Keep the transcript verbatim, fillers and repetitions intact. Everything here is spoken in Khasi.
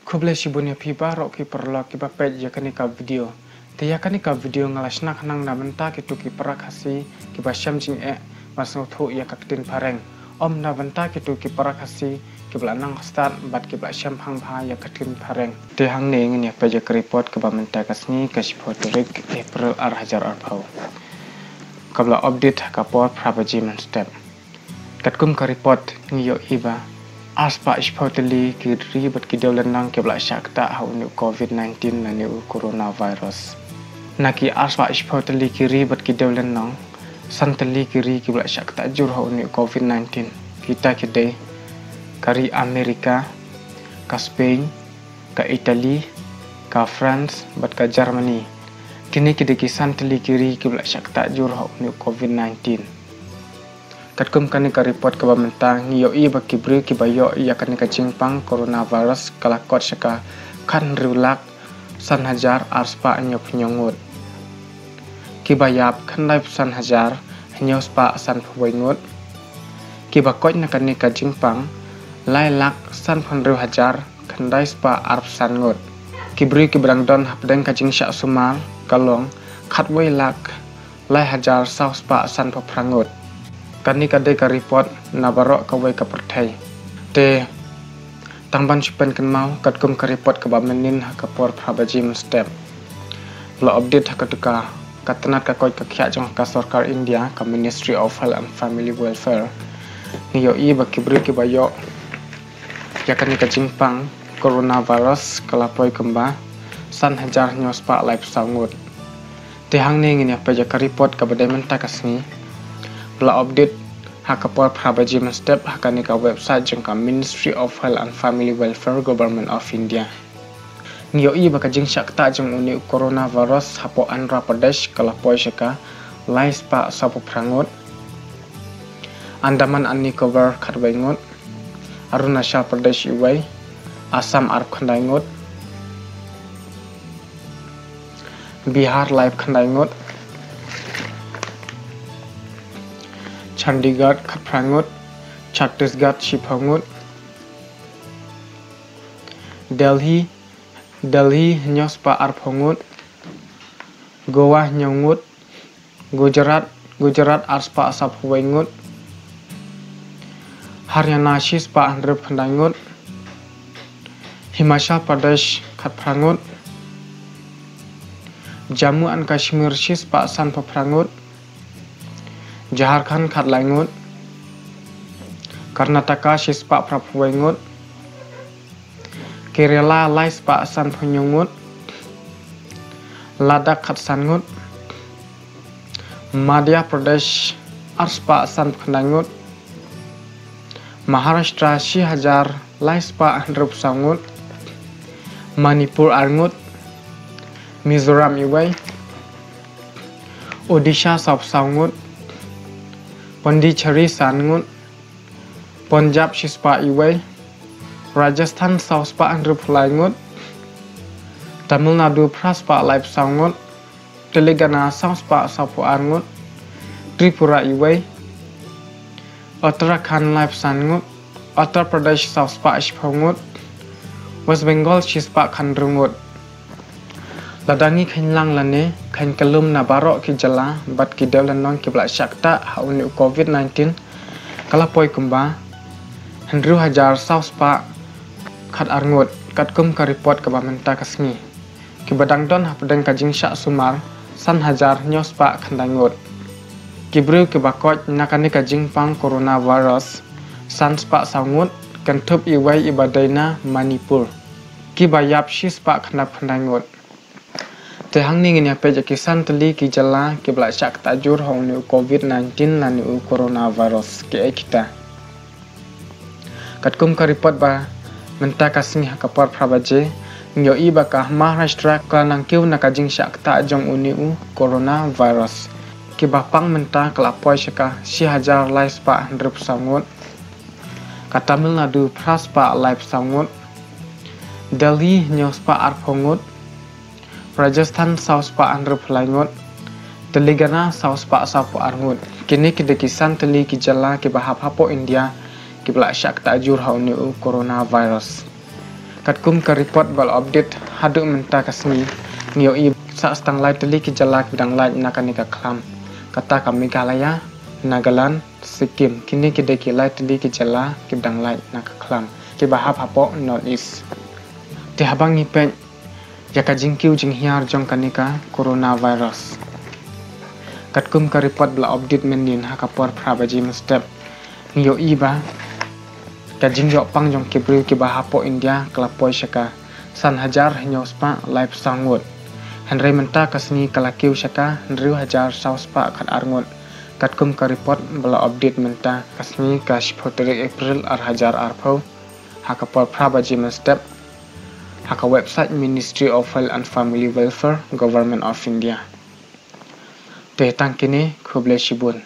Khublei shibun ïa phi baroh ki paralok kiba peit ïa kane ka video. Te ïa kane ka video nga la shna khnang na bynta kito ki para Khasi kiba shem jingeh ban sngewthuh ïa ka ktien phareng. Ym na bynta kito ki para Khasi kiba la nang stad bad kiba la shem bha ïa ka ktien phareng. Te hangne ngin ïa peit ïa ka report kaba mynta ka sngi ka shiphew tarik April ar hajar arphew. Kaba la update ha ka por phra baje mynstep. Katkum ka report ngi ïohi ba arspah shiphew tylli ki ri bad ki dewlynnong kiba la shah ktah ha une u covid nineteen lane u coronavirus. Na ki arspah shiphew tylli ki ri bad ki dewlynnong, san tylli ki ri kiba la shah ktah jur ha une u covid nineteen. Kita ki dei ka ri America, ka Spain, ka Italy, ka France bad ka Germany. Kine ki dei ki san tylli ki ri kiba la shah ktah jur ha une u covid nineteen. Katkum kane ka report kaba mynta ngi ïohi ba ki briew kiba ïoh ïa kane ka jingpang coronavirus ka la kot sha ka khathynriew lak san hajar arspah hynñiewphew hynñiew ngut. Kiba ïap khyndaiphew san hajar hynñiewspah sanphew wei ngut. Kiba koit na kane ka jingpang lai lak sanphew hynriew hajar khyndaispah arphew san ngut. Ki briew kiba dang don hapdeng ka jingshah sumar ka long khatwei lak lai hajar sawspah sanphew phra ngut. Kane ka dei ka report na baroh kawei ka pyrthei. Te tang ban shu pynkynmaw katkum ka report kaba mynnin ha ka por phra baje mynstep. La update ha katu ka tnat ka koit ka khiah jong ka sorkar India, ka Ministry of Health and Family Welfare. Ngi ïohi ba ki briew kiba ïoh ïa kane ka jingpang coronavirus ka la poi kumba san hajar hynñiewspah laiphew saw ngut. Te hangne ngin ïa peit ïa ka report kaba dei mynta ka sngi. La update ha ka por phra baje mynstep ha kane ka website jong ka Ministry of Health and Family Welfare, Government of India. Ngi ïohi ba ka jingshah ktah jong une u coronavirus hapoh Andhra Pradesh ka la poi sha ka laispah sawphew phra ngut. Andaman and Nicobar khatwei ngut. Arunachal Pradesh iwei. Assam arphew khyndai ngut. Bihar laiphew khyndai ngut. Chandigarh khatphra ngut. Chhattisgarh shiphew ngut. Delhi, Delhi hynñiewspah arphew ngut. Goa hynñiew ngut. Gujarat, Gujarat arspah sawphew wei ngut. Haryana shispah hynriewphew khyndai ngut. Himachal Pradesh khatphra ngut. Jammu and Kashmir shispah sanphew phra ngut. Jharkhand khatlai ngut. Karnataka shispah phraphew wei ngut. Kerala laispah sanphew hynñiew ngut. Ladakh khatsan ngut. Madhya Pradesh arspah sanphew khyndai ngut. Maharashtra shi hajar laispah hynriewphew saw ngut. Manipur ar ngut. Mizoram iwei. Odisha sawphew saw ngut. Pondicherry san ngut. Punjab shispah iwei. Rajasthan sawspah hynriewphew lai ngut. Tamil Nadu phraspah laiphew saw ngut. Telangana sawspah sawphew ar ngut. Tripura iwei. Uttarakhand laiphew san ngut. Uttar Pradesh sawspah shiphew ngut. West Bengal shispah khathynriew ngut. Lada ngi kheiñ lang lane kheiñ kyllum na baroh ki jylla bad ki dewlynnong kiba la shah ktah ha une u covid nineteen, ka la poi kumba hynriew hajar sawspah khatar ngut katkum ka report kaba mynta ka sngi. Kiba dang don hapdeng ka jingshah sumar san hajar hynñiewspah khyndai ngut. Ki briew kiba koit na kane ka jingpang coronavirus sanspah saw ngut, kynthup iwei iba dei na Manipur. Kiba ïap shispah khyndai phew khyndai ngut. Te hangne ngin ïa peit ïa ki san tylli ki jylla kiba la shah ktah jur ha une u covid nineteen lane u coronavirus, kiei kita. Katkum ka report ba mynta ka sngi ha ka por phra baje, ngi ïohi ba ka Maharashtra ka la nang kiew na ka jingshah ktah jong une u coronavirus. Kiba pang mynta ka la poi sha ka shi hajar laispah hynriewphew saw ngut. Ka Tamil Nadu phraspah laiphew saw ngut. Delhi hynñiewspah arphew ngut. Rajasthan sawspah hynriewphew lai ngut. Telangana sawspah sawphew ar ngut. Kine ki dei ki san tylli ki jylla kiba hap hapoh India kiba la shah ktah jur ha une u coronavirus. Katkum ka report ba la update haduh mynta ka sngi, ngi ïohi sa tang lai tylli ki jylla ki dang lait na kane ka khlam. Kata ka Meghalaya, Nagaland, Sikkim, kine ki dei ki lai tylli ki jylla ki dang lait na ka khlam, kiba hap hapoh North East. Te haba ngi peit ïa ka jingkiew jinghiar jong kane ka coronavirus. Katkum ka report ba la update mynnin ha ka por phra baje mynstep, ngi ïohi ba ka jingïoh pang jong ki briew kiba hapoh India ka la poi sha ka san hajar hynñiew spah laiphew saw ngut. Hynrei mynta ka sngi ka la kiew sha ka hynriew hajar saw spah khatar ngut. Katkum ka report ba la update mynta ka sngi ka shiphew tarik April ar hajar arphew, ha ka por phra baje mynstep, ha ka website Ministry of Health and Family Welfare, Government of India. Te tang kine, khublei shibun.